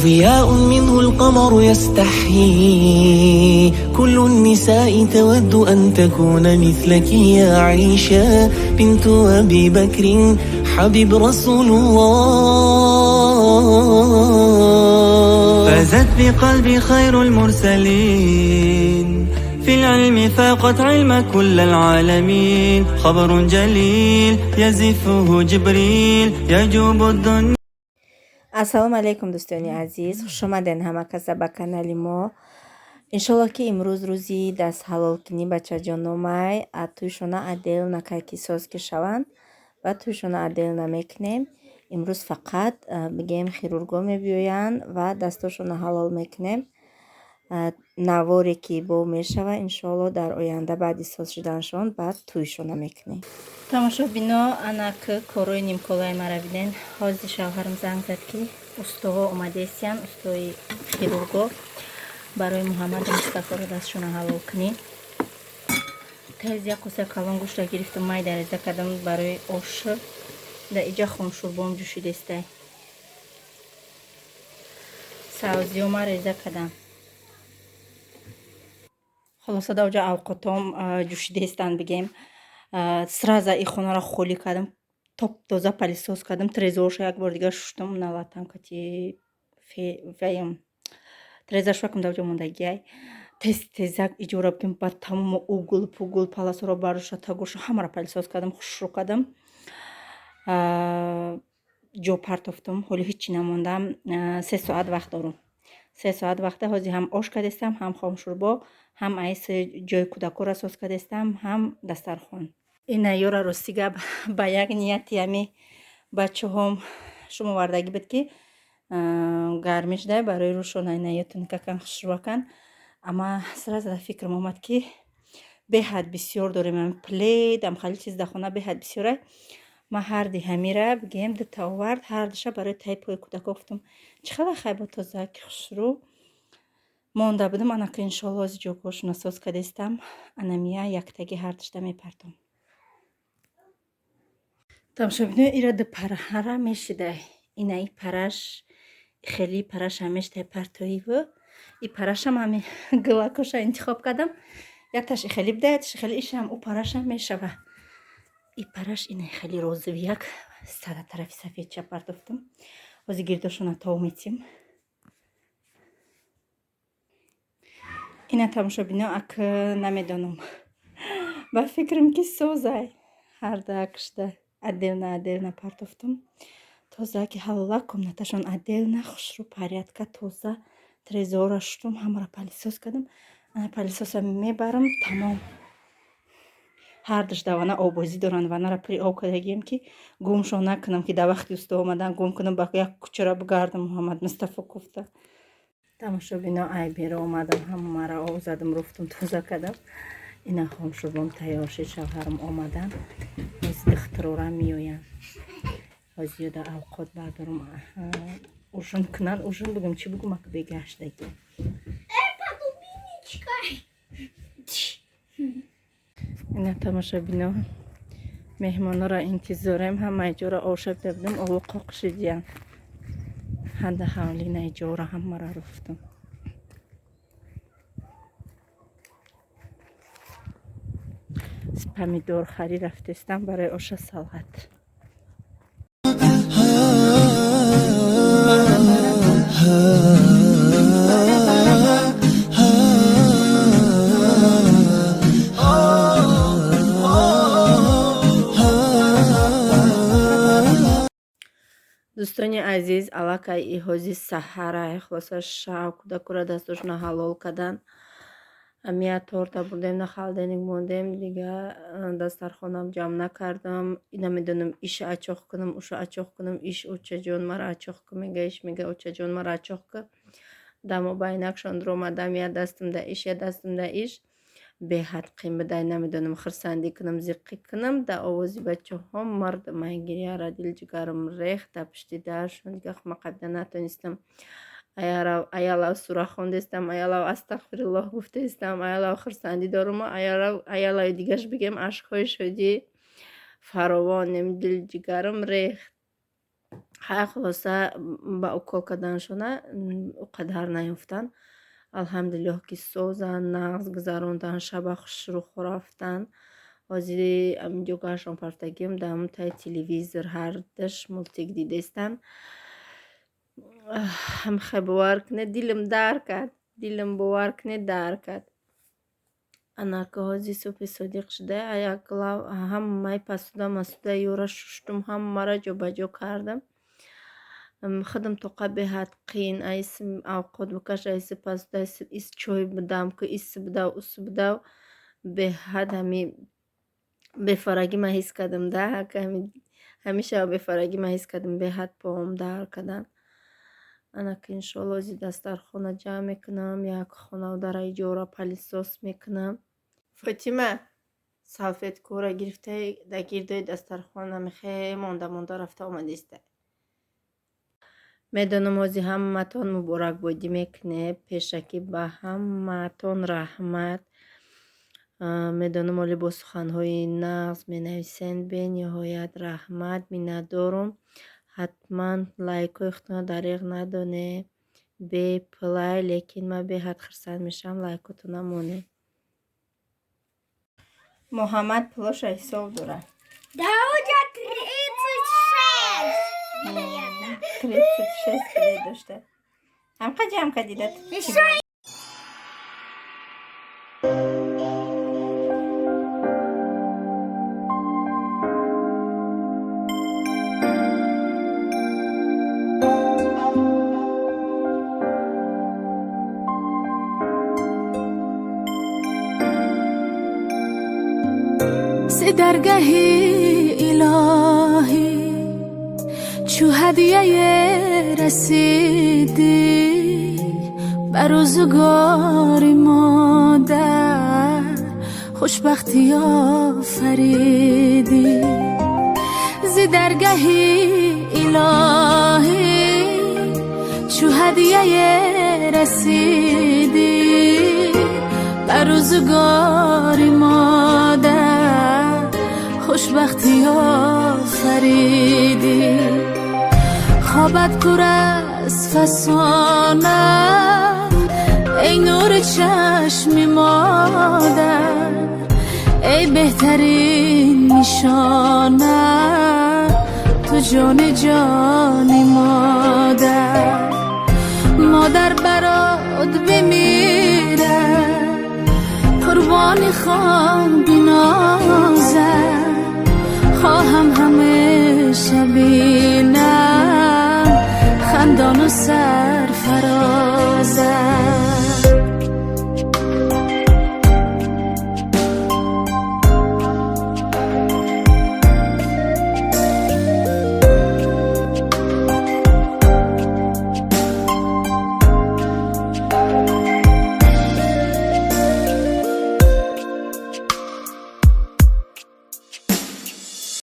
ضياء منه القمر يستحيي، كل النساء تود أن تكون مثلك يا عيشة بنت أبي بكر حبيب رسول الله. فازت بقلبي خير المرسلين، في العلم فاقت علم كل العالمين، خبر جليل يزفه جبريل يجوب الدنيا. Ассалому алайкум, дӯстони азиз, хушомаден ҳама каса ба канали мо. Иншоллоҳ, ки имрӯз рӯзи дастҳалолкунӣ бачаҷономай, туйшона отдельно кай ки соз ки шаванд ва туйшона отдельно мекунем. Имрӯз фақат бигем, хирурго мебиёянд ва дастошона ҳалол мекунем. Наворе ки бо мешава, иншоалло, дар оянда баъди соз шуданашон баъд туйшона мекунем. Тамошобино, анак корои нимколаи мара биден. Ҳозир шавҳарам занг зад, ки устоҳо омадесиян, устои хирурго, барои Муҳаммаду Мустафоро дастшона ҳалол кунӣ. Тез як коса калон гӯшта гирифтам, майда реза кардам барои ош. Да иҷа хомшӯрбом ҷӯшидестай, савзиёма реза кардам. Хулоса, даоҷа авқотом ҷӯшидестанд. Бигем, сразу и хонаро холӣ кардам, топ тоза пылесос кардам, трезорша як бор дигар шуштам, налатам кати ваям треза швакам даоҷа мондагиай. Тез тезак иҷора бигем, баъд тамоми угол пугул паласоро бардошта, тагоша ҳамаро пылесос кардам, хушрӯ кардам, ҷо партофтам. Ҳоли ҳичи намондам, 3 соат вақт дорам. 3 соат вақта ҳозир ҳам ош кардестам, ҳам хомшӯрбо, ҳам айс ҷои кӯдакоро соз кардестам, ҳам дастархон. Ина ёра, рости гап, ба як нияти ҳами бачаҳом шум овардагӣ буд, ки гармӣ шуда, барои рӯшона ина тунукакан, хушрӯакан. Ама сразу дар фикрам омад, ки беҳад бисёр дорем ами плед, ам хали чиз дар хона беҳад бисёрай. Ман ҳарди ҳамира, бигем, дута овард, ҳардуша барои таи пои кӯдако. Гуфтам, чӣ хела хай бо тозаки хушрӯ монда будам. Анака, иншоалло, ози ҷойгоҳшона соз кардестам, анамия яктаги ҳардушта мепартом. Тамошобино, ира ду параҳара мешидай. Ина и параш хеле параш ҳамештай партоиву и парашам ҳами гилакоша интихоб кардам. Якташ хеле буда, якташ хеле, ишам ӯ парашам мешава. И параш ина хеле розовый, як сара тарафи сафедча партофтам. Ҳозир гирдошона тов метим. Ина, тамошобино, ак намедонам, ба фикрам, ки созай. Ҳардаакшда отдельно отдельно партофтам, тоза ки ҳалола, комнаташон отдельно, хушрӯ, порядка, тоза. Трезора шуштум, ҳамаро пылесос кардам. Ана пылесоса мебарам, тамом. Ҳардуш дар вана оббозӣ доранд. Ванара пури об кардагием, ки гумшон накунам, ки дар вақти усто омадан гум кунам, ба як кӯчара бигардам Муҳаммад Мустафо гуфта. Тамошобино, ай беро омадам, ҳамаро об задам, руфтум, тоза кардам. Ина хомшӯрбом тайёр шид. Шавҳарам омадан, ҳози духтурора меоянд. Ҳози ёда авқот бардорам, ужин кунанд. Ужин бугум, чӣ бугум, ак бегаштаги. Подубиничка. Ина, тамошобино, меҳмонора интизорем. Ҳамаи ҷора ошабида будам, ово қоқ шидиян. Ҳанда ҳавлинаи ҷора ҳамаро руфтум. Помидор харӣ рафтестам барои оша, салат. Дӯстони азиз, аллакай иҳози саҳара. Хулоса, шав кӯдакура дастошона ҳалол кардан. Амия торта бурдем, на холодильник мондем, дига дастархонам ҷамъ накардам. Намедонам, иша ачоқ кунам, уша ачоқ кунам. Иш «Очаҷон, мара ачоқ кун» мега, иш мега «Очаҷон, мара ачоқ кун». Дамо байнакшон омадам, я дастам да иш, я дастам да иш. Беҳад қин будай, намедонам хурсандӣ кунам, зиққӣ кунам. Дар овози бачаҳо мардумай гирьяра дилҷигарам рехт. Дар пушти даршон дига ма қабида натонистам. Аялав сура хондестам, аялав астағфируллоҳ гуфтаистам, аялав хурсандӣ дорум, аялави дигаш бигем ашкҳои шодӣ фаровонем, дилҷигарам рехт. Ҳай, хулоса, ба укол карданашона о қадар наёфтанд. Алҳамдулиллоҳ, ки созанд, нағз гузаронданд, шаба хушрӯ рафтанд. Ҳозири аминҷо гашон партагиам, дар ҳамн таи телевизор ҳардаш мультик дидестанд. Ҳамхай, бовар кунед, дилам дар кард, дилам, бовар кунед, дар кард. Анака ҳозир субҳи содиқ шуда, як лав ҳамаи посуда масуда ёра шуштум, ҳамаро ҷобаҷо кардам. Худам тоқа беҳад қин, айси авқот бикаш, айси посуда, ис чой будам ку, ис будав, ус будав, беҳад ҳами бефарагӣ ма ҳис кардам да, ҳамеша бефарагӣ ма ҳис кардам, беҳад поам дар карданд. Анака иншоалло ҳозир дастархона ҷамъ мекунам, як хонаву дара иҷора пылесос мекунам. Фотима салфеткаҳоро гирифта, дар гирдои дастархона мехе монда монда рафта омадиста. Медонам, ҳозир ҳамаатон муборакбодӣ мекунед. Пешакӣ ба ҳамаатон раҳмат. Медонам, оли бо суханҳои нағз менависед. Бениҳоят раҳмат, миннатдорум. Ҳатман лайкҳои худтонро дариғ надонед. Бепулай, лекин ман беҳад хурсанд мешавам, лайкотона монед. Муҳаммад пулоша ҳисоб дорад. Да у тебя 36 билета. 36 билет дошта. Ҳамқа ҷамъ кардида? Еще зи даргаҳи илоҳӣ чу ҳадияе расидӣ ба рӯзгори модар хушбахтӣ офаридӣ. Зи даргаҳи илоҳӣ чу ҳадияе расидӣ ба рӯзгори модар хушбахтӣ офаридӣ. Хобат пур аз фасона, эй нури чашми модар, эй беҳтарин нишона, ту ҷони ҷони модар. Модар барот бимирад, қурбони хон.